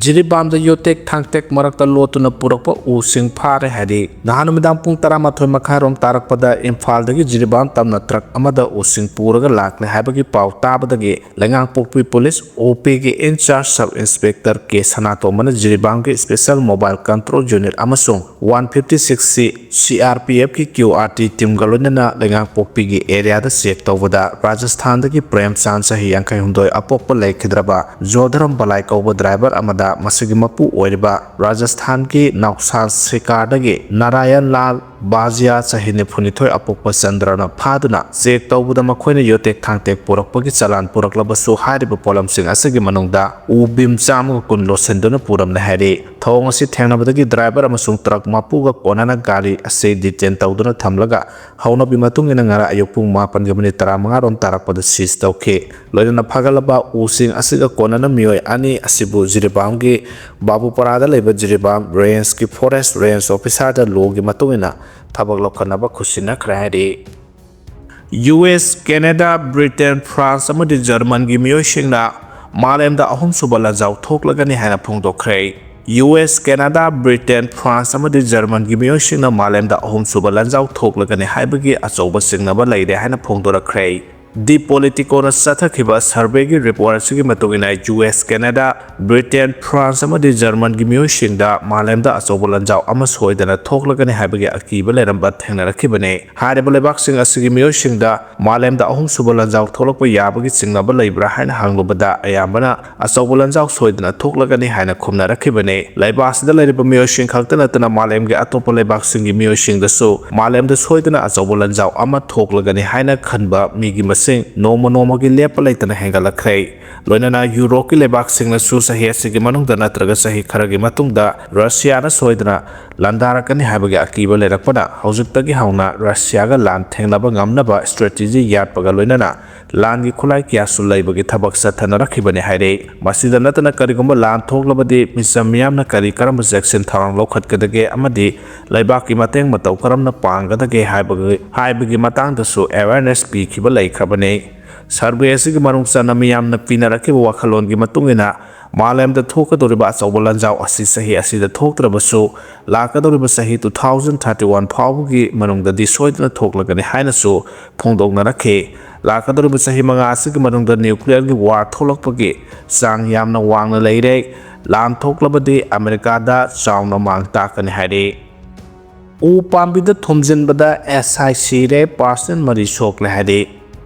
ꯖꯤꯔꯤꯕꯥꯝꯗ ꯌꯣꯇꯦꯛ ꯊꯥꯡꯇꯦꯛ ꯃꯔꯛꯇ ꯂꯣꯠꯇꯨꯅ ꯄꯨꯔꯛꯄ ꯎꯁꯤꯡ ꯐꯥꯔꯦ ꯍꯥꯏꯔꯤ꯫ ꯅꯍꯥꯟ ꯅꯨꯃꯤꯗꯥꯡ ꯄꯨꯡ ꯇꯔꯥꯃꯥꯊꯣꯏ ꯃꯈꯥꯏꯔꯣꯝ ꯇꯥꯔꯛꯄꯗ ꯏꯝꯐꯥꯜꯗꯒꯤ ꯖꯤꯔꯤꯕꯥꯝ ꯇꯝꯅ ꯇ꯭ꯔꯛ ꯑꯃꯗ ꯎꯁꯤꯡ ꯄꯨꯔꯒ ꯂꯥꯛꯂꯦ ꯍꯥꯏꯕꯒꯤ ꯄꯥꯎ ꯇꯥꯕꯗꯒꯤ ꯂꯩꯉꯥꯡꯄꯣꯛꯄꯤ ꯄꯨꯂꯤꯁ ꯑꯣ ꯄꯤꯒꯤ ꯏꯟꯆꯥꯔꯖ ꯁꯕ ꯏꯟꯁꯄꯦꯛꯇꯔ ꯀꯦ ꯁꯅꯥꯇꯣꯝꯕꯅ ꯖꯤꯔꯤꯕꯥꯝꯒꯤ ꯁ꯭ꯄꯦꯁꯦꯜ ꯃꯣꯕꯥꯏꯜ ꯀꯟꯇ꯭ꯔꯣꯜ ꯌꯨꯅꯤꯠ ꯑꯃꯁꯨꯡ one fifty six C C R P F ꯀꯤ Q R T ꯇꯤꯝꯒ ꯂꯣꯏꯅꯅ ꯂꯩꯉꯥꯡꯄꯣꯛꯄꯤꯒꯤ ꯑꯦꯔꯤꯌꯥꯗ ꯆꯦꯛ ꯇꯧꯕꯗ ꯔꯥꯖꯁꯊꯥꯟꯗꯒꯤ ꯄ꯭ꯔꯦꯝꯆꯥꯟ ꯆꯍꯤ ꯌꯥꯡꯈꯩ ꯍꯨꯝꯗꯣꯏ ꯑꯄꯣꯛꯄ ꯂꯩꯈꯤꯗ꯭ꯔꯕ ꯖꯣꯙꯔꯝ ꯕꯂꯥꯏ ꯀꯧꯕ ꯗ꯭ꯔꯥꯏꯚꯔ ꯑꯃꯗ ꯃꯁꯤꯒꯤ ꯃꯄꯨ ꯑꯣꯏꯔꯤꯕ ꯔꯥꯖꯁꯊꯥꯟꯒꯤ ꯅꯥꯎꯁꯥꯟ ꯁꯤꯀꯥꯔꯗꯒꯤ ꯅꯥꯔꯥꯌꯟ ꯂꯥꯜ ꯕꯥꯖꯤꯌꯥ ꯆꯍꯤ ꯅꯤꯐꯨꯅꯤꯊꯣꯏ ꯑꯄꯣꯛꯄ ꯆꯟꯗ꯭ꯔꯅ ꯐꯥꯗꯨꯅ ꯆꯦꯛ ꯇꯧꯕꯗ ꯃꯈꯣꯏꯅ ꯌꯣꯇꯦꯛ ꯊꯥꯡꯇꯦꯛ ꯄꯨꯔꯛꯄꯒꯤ ꯆꯂꯥꯟ ꯄꯨꯔꯛꯂꯕꯁꯨ ꯍꯥꯏꯔꯤꯕ ꯄꯣꯠꯂꯝꯁꯤꯡ ꯑꯁꯤꯒꯤ ꯃꯅꯨꯡꯗ ꯎ ꯕꯤꯝ ꯆꯥꯝꯃꯒ ꯀꯨꯟ ꯂꯣꯠꯁꯤꯟꯗꯨꯅ ꯄꯨꯔꯝꯂꯦ ꯍꯥꯏꯔꯤ꯫ ꯊꯧꯑꯣꯡ ꯑꯁꯤ ꯊꯦꯡꯅꯕꯗꯒꯤ ꯗ꯭ꯔꯥꯏꯚꯔ ꯑꯃꯁꯨꯡ ꯇ꯭ꯔꯛ ꯃꯄꯨꯒ ꯀꯣꯟꯅꯅ ꯒꯥꯔꯤ ꯑꯁꯤ ꯗꯤꯇꯦꯟ ꯇꯧꯗꯨꯅ ꯊꯝꯂꯒ, ꯍꯧꯅꯕꯤ ꯃꯇꯨꯡ ꯏꯟꯅ ꯉꯔꯥꯡ ꯑꯌꯨꯛ ꯄꯨꯡ ꯃꯥꯄꯟꯒ ꯃꯤꯅꯤꯠ ꯇꯔꯥꯃꯉꯥ ꯔꯣꯝ ꯇꯥꯔꯛꯄꯗ ꯁꯤꯖ ꯇꯧꯈꯤ꯫ ꯂꯣꯏꯅꯅ ꯐꯒꯠꯂꯕ ꯎꯁꯤꯡ ꯑꯁꯤꯒ ꯀꯣꯟꯅꯅ ꯃꯤꯑꯣꯏ ꯑꯅꯤ ꯑꯁꯤꯕꯨ ꯖꯤꯔꯤꯕꯥꯝꯒꯤ ꯕꯥꯕꯨꯄꯥꯔꯥꯗ ꯂꯩꯕ ꯖꯤꯔꯤꯕꯥꯝ ꯔꯦꯟꯖꯀꯤ ꯐꯣꯔꯦꯁ ꯔꯦꯟꯖ ꯑꯣꯐꯤꯁꯥꯔꯗ ꯂꯣꯒꯤ ꯃꯇꯨꯡ ꯏꯟꯅ ꯊꯕꯛ ꯂꯧꯈꯠꯅꯕ ꯈꯨꯠꯁꯤꯟꯅꯈ꯭ꯔꯦ ꯍꯥꯏꯔꯤ꯫ U S, Canada, Britain, France ꯑꯃꯗꯤ ꯖꯔꯃꯟꯒꯤ ꯃꯤꯑꯣꯏꯁꯤꯡꯅ ꯃꯥꯂꯦꯝꯗ ꯑꯍꯨꯝꯁꯨꯕ ꯂꯥꯟꯖꯥꯎ ꯊꯣꯛꯂꯒꯅꯤ ꯍꯥꯏꯅ ꯐꯣꯡꯗꯣꯛꯈ꯭ꯔꯦ꯫ U S, Canada, Britain, France ꯑꯃꯗꯤ ꯖꯔꯃꯟꯒꯤ ꯃꯤꯑꯣꯏꯁꯤꯡꯅ ꯃꯥꯂꯦꯝꯗ ꯑꯍꯨꯝꯁꯨꯕ ꯂꯥꯟꯖꯥꯎ ꯊꯣꯛꯂꯒꯅꯤ ꯍꯥꯏꯕꯒꯤ ꯑꯆꯧꯕ ꯆꯤꯡꯅꯕ ꯂꯩꯔꯦ ꯍꯥꯏꯅ ꯐꯣꯡꯗꯣꯔꯛꯈ꯭ꯔꯦ꯫ ꯗꯤ ꯄꯣꯂꯤꯇꯤꯀꯣꯅ ꯆꯠꯊꯈꯤꯕ ꯁꯔꯚꯦꯒꯤ ꯔꯤꯄꯣꯔꯠ ꯑꯁꯤꯒꯤ ꯃꯇꯨꯡ ꯏꯟꯅ, U S, Canada, Britain, France ꯑꯃꯗꯤ ꯖꯔꯃꯟꯒꯤ ꯃꯤꯑꯣꯏꯁꯤꯡꯗ ꯃꯥꯂꯦꯝꯗ ꯑꯆꯧꯕ ꯂꯥꯟꯖꯥꯎ ꯑꯃ ꯁꯣꯏꯗꯅ ꯊꯣꯛꯂꯒꯅꯤ ꯍꯥꯏꯕꯒꯤ ꯑꯀꯤꯕ ꯂꯩꯔꯝꯕ ꯊꯦꯡꯅꯔꯛꯈꯤꯕꯅꯤ꯫ ꯍꯥꯏꯔꯤꯕ ꯂꯩꯕꯥꯛꯁꯤꯡ ꯑꯁꯤꯒꯤ ꯃꯤꯑꯣꯏꯁꯤꯡꯗ ꯃꯥꯂꯦꯝꯗ ꯑꯍꯨꯝꯁꯨꯕ ꯂꯥꯟꯖꯥꯎ ꯊꯣꯛꯂꯛꯄ ꯌꯥꯕꯒꯤ ꯆꯤꯡꯅꯕ ꯂꯩꯕ꯭ꯔꯥ ꯍꯥꯏꯅ ꯍꯪꯂꯨꯕꯗ, ꯑꯌꯥꯝꯕꯅ ꯑꯆꯧꯕ ꯂꯥꯟꯖꯥꯎ ꯁꯣꯏꯗꯅ ꯊꯣꯛꯂꯒꯅꯤ ꯍꯥꯏꯅ ꯈꯨꯝꯅꯔꯛꯈꯤꯕꯅꯤ꯫ ꯂꯩꯕꯥꯛ ꯑꯁꯤꯗ ꯂꯩꯔꯤꯕ ꯃꯤꯑꯣꯏꯁꯤꯡ ꯈꯛꯇ ꯅꯠꯇꯅ ꯃꯥꯂꯦꯝꯒꯤ ꯑꯇꯣꯞꯄ ꯂꯩꯕꯥꯛꯁꯤꯡꯒꯤ ꯃꯤꯑꯣꯏꯁꯤꯡꯗꯁꯨ ꯃꯥꯂꯦꯝꯗ ꯁꯣꯏꯗꯅ ꯑꯆꯧꯕ ꯂꯥꯟꯖꯥꯎ ꯑꯃ ꯊꯣꯛꯂꯒꯅꯤ ꯍꯥꯏꯅ ꯈꯟꯕ ꯃꯤꯒꯤ ꯃꯁꯤꯡ ꯅꯣꯡꯃ ꯅꯣꯡꯃꯒꯤ ꯂꯦꯞꯄ ꯂꯩꯇꯅ ꯍꯦꯟꯒꯠꯂꯛꯈ꯭ꯔꯦ꯫ ꯂꯣꯏꯅꯅ ꯌꯨꯔꯣꯞꯀꯤ ꯂꯩꯕꯥꯛꯁꯤꯡꯅꯁꯨ ꯆꯍꯤ ꯑꯁꯤꯒꯤ ꯃꯅꯨꯡꯗ ꯅꯠꯇ꯭ꯔꯒ ꯆꯍꯤ ꯈꯔꯒꯤ ꯃꯇꯨꯡꯗ ꯔꯁꯤꯌꯥꯅ ꯁꯣꯏꯗꯅ ꯂꯥꯟꯗꯥꯔꯛꯀꯅꯤ ꯍꯥꯏꯕꯒꯤ ꯑꯀꯤꯕ ꯂꯩꯔꯛꯄꯅ ꯍꯧꯖꯤꯛꯇꯒꯤ ꯍꯧꯅ ꯔꯁꯤꯌꯥꯒ ꯂꯥꯟ ꯊꯦꯡꯅꯕ ꯉꯝꯅꯕ ꯁ꯭ꯇ꯭ꯔꯦꯇꯦꯖꯤ ꯌꯥꯠꯄꯒ ꯂꯣꯏꯅꯅ ꯂꯥꯟꯒꯤ ꯈꯨꯠꯂꯥꯏ ꯀꯌꯥꯁꯨ ꯂꯩꯕꯒꯤ ꯊꯕꯛ ꯆꯠꯊꯅꯔꯛꯈꯤꯕꯅꯤ ꯍꯥꯏꯔꯤ꯫ ꯃꯁꯤꯗ ꯅꯠꯇꯅ ꯀꯔꯤꯒꯨꯝꯕ ꯂꯥꯟ ꯊꯣꯛꯂꯕꯗꯤ ꯃꯤꯆꯝ ꯃꯤꯌꯥꯝꯅ ꯀꯔꯤ ꯀꯔꯝꯕ ꯆꯦꯛꯁꯤꯟ ꯊꯧꯔꯥꯡ ꯂꯧꯈꯠꯀꯗꯒꯦ ꯑꯃꯗꯤ ꯂꯩꯕꯥꯛꯀꯤ ꯃꯇꯦꯡ ꯃꯇꯧ ꯀꯔꯝꯅ ꯄꯥꯡꯒꯗꯒꯦ ꯍꯥꯏꯕꯒꯤ, ꯍꯥꯏꯕꯒꯤ ꯃꯇꯥꯡꯗꯁꯨ ꯑꯦꯋꯦꯔꯅꯦꯁ ꯄꯤꯈꯤꯕ ꯂꯩꯈ꯭ꯔꯕꯅꯤ꯫ ꯁꯔꯚꯦ ꯑꯁꯤꯒꯤ ꯃꯅꯨꯡ ꯆꯟꯅ ꯃꯤꯌꯥꯝꯅ ꯄꯤꯅꯔꯛꯈꯤꯕ ꯋꯥꯈꯜꯂꯣꯟꯒꯤ ꯃꯇꯨꯡ ꯏꯟꯅ, ꯃꯥꯂꯦꯝꯗ ꯊꯣꯛꯀꯗꯧꯔꯤꯕ ꯑꯆꯧꯕ ꯂꯥꯟꯖꯥꯎ ꯑꯁꯤ ꯆꯍꯤ ꯑꯁꯤꯗ ꯊꯣꯛꯇ꯭ꯔꯕꯁꯨ, ꯂꯥꯛꯀꯗꯧꯔꯤꯕ ꯆꯍꯤ two thousand thirty one ꯐꯥꯎꯕꯒꯤ ꯃꯅꯨꯡꯗꯗꯤ ꯁꯣꯏꯗꯅ ꯊꯣꯛꯂꯒꯅꯤ ꯍꯥꯏꯅꯁꯨ ꯐꯣꯡꯗꯣꯛꯅꯔꯛꯈꯤ꯫ ꯂꯥꯛꯀꯗꯧꯔꯤꯕ ꯆꯍꯤ ꯃꯉꯥ ꯑꯁꯤꯒꯤ ꯃꯅꯨꯡꯗ ꯅ꯭ꯌꯨꯀ꯭ꯂꯤꯌꯔꯒꯤ ꯋꯥꯔ ꯊꯣꯛꯂꯛꯄꯒꯤ ꯆꯥꯡ ꯌꯥꯝꯅ ꯋꯥꯡꯅ ꯂꯩꯔꯦ꯫ ꯂꯥꯟ ꯊꯣꯛꯂꯕꯗꯤ ꯑꯃꯦꯔꯤꯀꯥꯗ ꯆꯥꯎꯅ ꯃꯥꯡ ꯇꯥꯛꯀꯅꯤ ꯍꯥꯏꯔꯤ꯫ ꯎ ꯄꯥꯝꯕꯤꯗ ꯊꯣꯝꯖꯤꯟꯕꯗ ꯑꯦꯁ ꯑꯥꯏ ꯁꯤꯔꯦ, ꯄꯥꯔꯁꯟ ꯃꯔꯤ ꯁꯣꯛꯂꯦ ꯍꯥꯏꯔꯤ꯫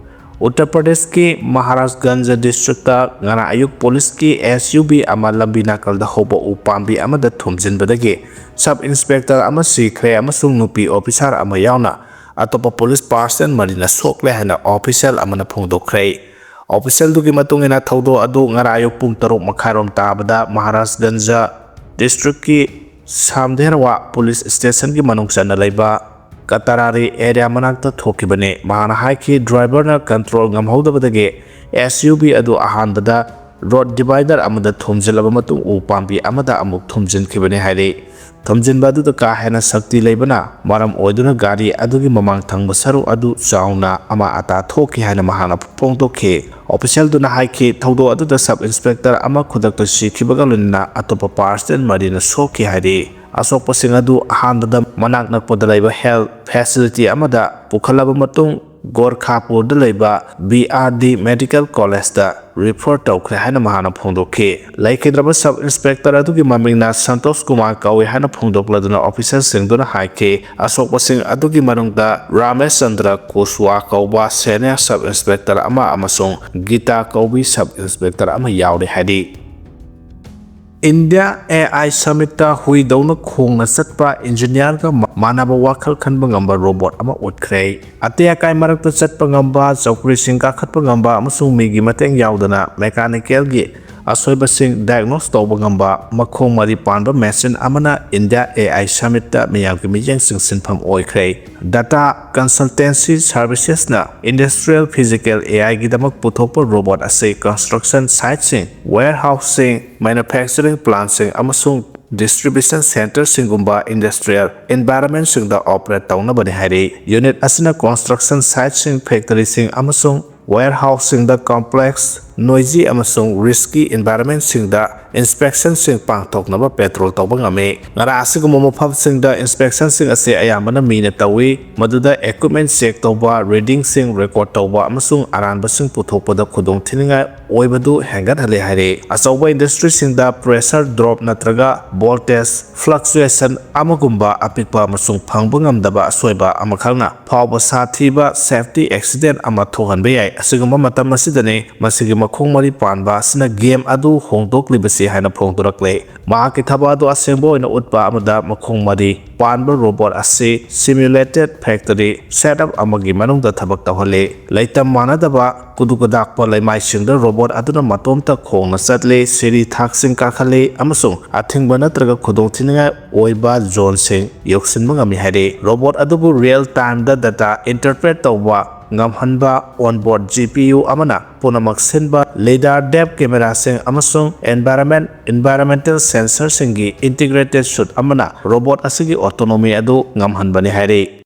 ꯎꯠꯇꯔ ꯄ꯭ꯔꯗꯦꯁꯀꯤ ꯃꯍꯥꯔꯥꯖꯒꯟꯖ ꯗꯤꯁꯇ꯭ꯔꯤꯛꯇ ꯉꯔꯥꯡ ꯑꯌꯨꯛ ꯄꯨꯂꯤꯁꯀꯤ ꯑꯦꯁ ꯌꯨ ꯚꯤ ꯑꯃ ꯂꯝꯕꯤ ꯅꯥꯀꯜꯗ ꯍꯧꯕ ꯎ ꯄꯥꯝꯕꯤ ꯑꯃꯗ ꯊꯣꯝꯖꯤꯟꯕꯗꯒꯤ ꯁꯕ ꯏꯟꯁꯄꯦꯛꯇꯔ ꯑꯃ ꯁꯤꯈ꯭ꯔꯦ ꯑꯃꯁꯨꯡ ꯅꯨꯄꯤ ꯑꯣꯐꯤꯁꯥꯔ ꯑꯃ ꯌꯥꯎꯅ ꯑꯇꯣꯞꯄ ꯄꯨꯂꯤꯁ ꯄꯥꯔꯁꯟ ꯃꯔꯤꯅ ꯁꯣꯛꯂꯦ ꯍꯥꯏꯅ ꯑꯣꯐꯤꯁꯤꯌꯦꯜ ꯑꯃꯅ ꯐꯣꯡꯗꯣꯛꯈ꯭ꯔꯦ꯫ ꯑꯣꯐꯤꯁꯤꯌꯦꯜꯗꯨꯒꯤ ꯃꯇꯨꯡ ꯏꯟꯅ, ꯊꯧꯗꯣꯛ ꯑꯗꯨ ꯉꯔꯥꯡ ꯑꯌꯨꯛ ꯄꯨꯡ ꯇꯔꯨꯛ ꯃꯈꯥꯏꯔꯣꯝ ꯇꯥꯕꯗ ꯃꯍꯥꯔꯥꯖꯒꯟꯖ ꯗꯤꯁꯇ꯭ꯔꯤꯛꯀꯤ ꯁꯥꯝꯗꯦꯔꯋꯥ ꯄꯨꯂꯤꯁ ꯁ꯭ꯇꯦꯁꯟꯒꯤ ꯃꯅꯨꯡ ꯆꯟꯅ ꯂꯩꯕ ꯀꯇꯥꯔꯥꯔꯤ ꯑꯦꯔꯤꯌꯥ ꯃꯅꯥꯛꯇ ꯊꯣꯛꯈꯤꯕꯅꯤ꯫ ꯃꯍꯥꯛꯅ ꯍꯥꯏꯈꯤ, ꯗ꯭ꯔꯥꯏꯚꯔꯅ ꯀꯟꯇ꯭ꯔꯣꯜ ꯉꯝꯍꯧꯗꯕꯗꯒꯤ ꯑꯦꯁ ꯌꯨ ꯚꯤ ꯑꯗꯨ ꯑꯍꯥꯟꯕꯗ ꯔꯣꯗ ꯗꯤꯚꯥꯏꯗꯔ ꯑꯃꯗ ꯊꯣꯝꯖꯤꯜꯂꯕ ꯃꯇꯨꯡ ꯎ ꯄꯥꯝꯕꯤ ꯑꯃꯗ ꯑꯃꯨꯛ ꯊꯣꯝꯖꯤꯟꯈꯤꯕꯅꯤ ꯍꯥꯏꯔꯤ꯫ ꯊꯣꯝꯖꯤꯟꯕ ꯑꯗꯨꯗ ꯀꯥ ꯍꯦꯟꯅ ꯁꯛꯇꯤ ꯂꯩꯕꯅ ꯃꯔꯝ ꯑꯣꯏꯗꯨꯅ ꯒꯥꯔꯤ ꯑꯗꯨꯒꯤ ꯃꯃꯥꯡ ꯊꯪꯕ ꯁꯔꯨꯛ ꯑꯗꯨ ꯆꯥꯎꯅ ꯑꯃꯥ ꯑꯇꯥ ꯊꯣꯛꯈꯤ ꯍꯥꯏꯅ ꯃꯍꯥꯛꯅ ꯐꯣꯡꯗꯣꯛꯈꯤ꯫ ꯑꯣꯐꯤꯁꯤꯌꯦꯜꯗꯨꯅ ꯍꯥꯏꯈꯤ, ꯊꯧꯗꯣꯛ ꯑꯗꯨꯗ ꯁꯕ ꯏꯟꯁꯄꯦꯛꯇꯔ ꯑꯃ ꯈꯨꯗꯛꯇ ꯁꯤꯈꯤꯕꯒ ꯂꯣꯏꯅꯅ ꯑꯇꯣꯞꯄ ꯄꯥꯔꯁꯅꯦꯜ ꯃꯔꯤꯅ ꯁꯣꯛꯈꯤ ꯍꯥꯏꯔꯤ꯫ ꯑꯁꯣꯛꯄꯁꯤꯡ ꯑꯗꯨ ꯑꯍꯥꯟꯕꯗ ꯃꯅꯥꯛ ꯅꯛꯄꯗ ꯂꯩꯕ ꯍꯦꯜꯊ ꯐꯦꯁꯤꯂꯤꯇꯤ ꯑꯃꯗ ꯄꯨꯈꯠꯂꯕ ꯃꯇꯨꯡ, ꯒꯣꯔꯈꯥꯄꯨꯔꯗ ꯂꯩꯕ ꯕꯤ ꯑꯥꯔ ꯗꯤ ꯃꯦꯗꯤꯀꯦꯜ ꯀꯣꯂꯦꯖꯇ ꯔꯤꯐꯔ ꯇꯧꯈ꯭ꯔꯦ ꯍꯥꯏꯅ ꯃꯍꯥꯛꯅ ꯐꯣꯡꯗꯣꯛꯈꯤ꯫ ꯂꯩꯈꯤꯗ꯭ꯔꯕ ꯁꯕ ꯏꯟꯁꯄꯦꯛꯇꯔ ꯑꯗꯨꯒꯤ ꯃꯃꯤꯡꯅ ꯁꯟꯇꯣꯁ ꯀꯨꯃꯥꯔ ꯀꯧꯏ ꯍꯥꯏꯅ ꯐꯣꯡꯗꯣꯛꯂꯗꯨꯅ ꯑꯣꯐꯤꯁꯔꯁꯤꯡꯗꯨꯅ ꯍꯥꯏꯈꯤ, ꯑꯁꯣꯛꯄꯁꯤꯡ ꯑꯗꯨꯒꯤ ꯃꯅꯨꯡꯗ ꯔꯥꯃꯦꯁ ꯆꯟꯗ꯭ꯔ ꯀꯨꯁꯋꯥ ꯀꯧꯕ ꯁꯦꯅꯤꯌꯔ ꯁꯕ ꯏꯟꯁꯄꯦꯛꯇꯔ ꯑꯃ ꯑꯃꯁꯨꯡ ꯒꯤꯇꯥ ꯀꯧꯕꯤ ꯁꯕ ꯏꯟꯁꯄꯦꯛꯇꯔ ꯑꯃ ꯌꯥꯎꯔꯤ ꯍꯥꯏꯔꯤ꯫ ꯏꯟꯗꯤꯌꯥ ꯑꯦ ꯑꯥꯏ ꯁꯃꯤꯠꯇ ꯍꯨꯏꯗꯧꯅ ꯈꯣꯡꯅ ꯆꯠꯄ ꯏꯟꯖꯤꯅꯤꯌꯥꯔꯒ ꯃꯥꯟꯅꯕ ꯋꯥꯈꯜ ꯈꯟꯕ ꯉꯝꯕ ꯔꯣꯕꯣꯠ ꯑꯃ ꯎꯠꯈ꯭ꯔꯦ꯫ ꯑꯇꯦꯛ ꯑꯀꯥꯏ ꯃꯔꯛꯇ ꯆꯠꯄ ꯉꯝꯕ, ꯆꯧꯀ꯭ꯔꯤꯁꯤꯡ ꯀꯥꯈꯠꯄ ꯉꯝꯕ ꯑꯃꯁꯨꯡ ꯃꯤꯒꯤ ꯃꯇꯦꯡ ꯌꯥꯎꯗꯅ ꯃꯦꯀꯥꯅꯤꯀꯦꯜꯒꯤ ꯑꯁꯣꯏꯕꯁꯤꯡ ꯗꯥꯏꯒꯅꯣꯁ ꯇꯧꯕ ꯉꯝꯕ ꯃꯈꯣꯡ ꯃꯔꯤ ꯄꯥꯟꯕ ꯃꯦꯁꯤꯟ ꯑꯃꯅ ꯏꯟꯗꯤꯌꯥ ꯑꯦ ꯑꯥꯏ ꯁꯃꯤꯠꯇ ꯃꯤꯌꯥꯝꯒꯤ ꯃꯤꯠꯌꯦꯡꯁꯤꯡ ꯁꯤꯟꯐꯝ ꯑꯣꯏꯈ꯭ꯔꯦ꯫ ꯗꯇꯥ ꯀꯟꯁꯜꯇꯦꯟꯁꯤ ꯁꯔꯚꯤꯁꯦꯁꯅ ꯏꯟꯗꯁꯇ꯭ꯔꯤꯌꯦꯜ ꯐꯤꯖꯤꯀꯦꯜ ꯑꯦ ꯑꯥꯏꯒꯤꯗꯃꯛ ꯄꯨꯊꯣꯛꯄ ꯔꯣꯕꯣꯠ ꯑꯁꯤ ꯀꯟꯁꯇ꯭ꯔꯛꯁꯟ ꯁꯥꯏꯠꯁꯤꯡ, ꯋꯦꯌꯔꯍꯥꯎꯁꯁꯤꯡ, ꯃꯦꯅꯨꯐꯦꯛꯆꯔꯤꯡ ꯄ꯭ꯂꯥꯟꯠꯁꯤꯡ ꯑꯃꯁꯨꯡ ꯗꯤꯁꯇ꯭ꯔꯤꯕ꯭ꯌꯨꯁꯟ ꯁꯦꯟꯇꯔꯁꯤꯡꯒꯨꯝꯕ ꯏꯟꯗꯁꯇ꯭ꯔꯤꯌꯦꯜ ꯏꯟꯚꯥꯏꯔꯟꯃꯦꯟꯠꯁꯤꯡꯗ ꯑꯣꯄꯔꯦꯠ ꯇꯧꯅꯕꯅꯤ ꯍꯥꯏꯔꯤ꯫ ꯌꯨꯅꯤꯠ ꯑꯁꯤꯅ ꯀꯟꯁꯇ꯭ꯔꯛꯁꯟ ꯁꯥꯏꯠꯁꯤꯡ, ꯐꯦꯛꯇꯔꯤꯁꯤꯡ ꯑꯃꯁꯨꯡ ꯋꯦꯌꯔꯍꯥꯎꯁꯁꯤꯡꯗ ꯀꯝꯄ꯭ꯂꯦꯛꯁ, ꯅꯣꯏꯖꯤ ꯑꯃꯁꯨꯡ ꯔꯤꯁꯀꯤ ꯏꯟꯚꯥꯏꯔꯟꯃꯦꯟꯠꯁꯤꯡꯗ ꯏꯟꯁꯄꯦꯛꯁꯟꯁꯤꯡ ꯄꯥꯡꯊꯣꯛꯅꯕ ꯄꯦꯇ꯭ꯔꯣꯜ ꯇꯧꯕ ꯉꯝꯃꯤ꯫ ꯉꯔꯥꯡ ꯑꯁꯤꯒꯨꯝꯕ ꯃꯐꯝꯁꯤꯡꯗ ꯏꯟꯁꯄꯦꯛꯁꯟꯁꯤꯡ ꯑꯁꯤ ꯑꯌꯥꯝꯕꯅ ꯃꯤꯅ ꯇꯧꯏ, ꯃꯗꯨꯗ ꯏꯀ꯭ꯋꯤꯞꯃꯦꯟꯠ ꯆꯦꯛ ꯇꯧꯕ, ꯔꯤꯗꯤꯡꯁꯤꯡ ꯔꯦꯀꯣꯔꯗ ꯇꯧꯕ ꯑꯃꯁꯨꯡ ꯑꯔꯥꯟꯕꯁꯤꯡ ꯄꯨꯊꯣꯛꯄꯗ ꯈꯨꯗꯣꯡꯊꯤꯅꯤꯡꯉꯥꯏ ꯑꯣꯏꯕꯗꯨ ꯍꯦꯟꯒꯠꯍꯜꯂꯤ ꯍꯥꯏꯔꯤ꯫ ꯑꯆꯧꯕ ꯏꯟꯗꯁꯇ꯭ꯔꯤꯁꯤꯡꯗ ꯄ꯭ꯔꯦꯁꯔ ꯗ꯭ꯔꯣꯞ ꯅꯠꯇ꯭ꯔꯒ ꯚꯣꯜꯇꯦꯖ ꯐ꯭ꯂꯛꯆꯨꯌꯦꯁꯟ ꯑꯃꯒꯨꯝꯕ ꯑꯄꯤꯛꯄ ꯑꯃꯁꯨꯡ ꯐꯪꯕ ꯉꯝꯗꯕ ꯑꯁꯣꯏꯕ ꯑꯃꯈꯛꯅ ꯐꯥꯎꯕ ꯁꯥꯊꯤꯕ ꯁꯦꯐꯇꯤ ꯑꯦꯛꯁꯤꯗꯦꯟꯠ ꯑꯃ ꯊꯣꯛꯍꯟꯕ ꯌꯥꯏ꯫ ꯑꯁꯤꯒꯨꯝꯕ ꯃꯇꯝ ꯑꯁꯤꯗꯅꯤ ꯃꯁꯤꯒꯤ ꯃꯈꯣꯡ ꯃꯔꯤ ꯄꯥꯟꯕ ꯑꯁꯤꯅ ꯒꯦꯝ ꯑꯗꯨ ꯍꯣꯡꯗꯣꯛꯂꯤꯕꯁꯤ ꯍꯥꯏꯅ ꯐꯣꯡꯗꯣꯔꯛꯂꯦ꯫ ꯃꯍꯥꯛꯀꯤ ꯊꯕꯛ ꯑꯗꯨ ꯑꯁꯦꯡꯕ ꯑꯣꯏꯅ ꯎꯠꯄ ꯑꯃꯗ ꯃꯈꯣꯡ ꯃꯔꯤ ꯄꯥꯟꯕ ꯔꯣꯕꯣꯠ ꯑꯁꯤ ꯁꯤꯃ꯭ꯌꯨꯂꯦꯇꯦꯗ ꯐꯦꯛꯇꯔꯤ ꯁꯦꯠꯑꯞ ꯑꯃꯒꯤ ꯃꯅꯨꯡꯗ ꯊꯕꯛ ꯇꯧꯍꯜꯂꯤ꯫ ꯂꯩꯇꯝ ꯃꯥꯟꯅꯗꯕ ꯀꯨꯗꯨꯀꯗꯥꯛꯄ ꯂꯩꯃꯥꯏꯁꯤꯡꯗ ꯔꯣꯕꯣꯠ ꯑꯗꯨꯅ ꯃꯇꯣꯝꯇ ꯈꯣꯡꯅ ꯆꯠꯂꯤ, ꯁꯤꯔꯤ ꯊꯥꯛꯁꯤꯡ ꯀꯥꯈꯠꯂꯤ ꯑꯃꯁꯨꯡ ꯑꯊꯤꯡꯕ ꯅꯠꯇ꯭ꯔꯒ ꯈꯨꯗꯣꯡꯊꯤꯅꯤꯡꯉꯥꯏ ꯑꯣꯏꯕ ꯖꯣꯟꯁꯤꯡ ꯌꯧꯁꯤꯟꯕ ꯉꯝꯃꯤ ꯍꯥꯏꯔꯤ꯫ ꯔꯣꯕꯣꯠ ꯑꯗꯨꯕꯨ ꯔꯤꯌꯦꯜ ꯇꯥꯏꯝꯗ ꯗꯇꯥ ꯏꯟꯇꯔꯄ꯭ꯔꯦꯠ ꯇꯧꯕ ꯉꯝꯍꯟꯕ ꯑꯣꯟꯕꯣꯔꯗ ꯖꯤ ꯄꯤ ꯌꯨ ꯑꯃꯅ ꯄꯨꯝꯅꯃꯛ ꯁꯤꯟꯕ ꯂꯤꯗꯥꯔ ꯗꯦꯞ ꯀꯦꯃꯦꯔꯥꯁꯤꯡ ꯑꯃꯁꯨꯡ ꯑꯦꯟꯚꯥꯏꯔꯟꯃꯦꯟ ꯏꯟꯚꯥꯏꯔꯟꯃꯦꯟꯇꯦꯜ ꯁꯦꯟꯁꯔꯁꯤꯡꯒꯤ ꯏꯟꯇꯤꯒ꯭ꯔꯦꯇꯦꯗ ꯁꯨꯠ ꯑꯃꯅ ꯔꯣꯕꯣꯠ ꯑꯁꯤꯒꯤ ꯑꯣꯇꯣꯅꯣꯃꯤ ꯑꯗꯨ ꯉꯝꯍꯟꯕꯅꯤ ꯍꯥꯏꯔꯤ꯫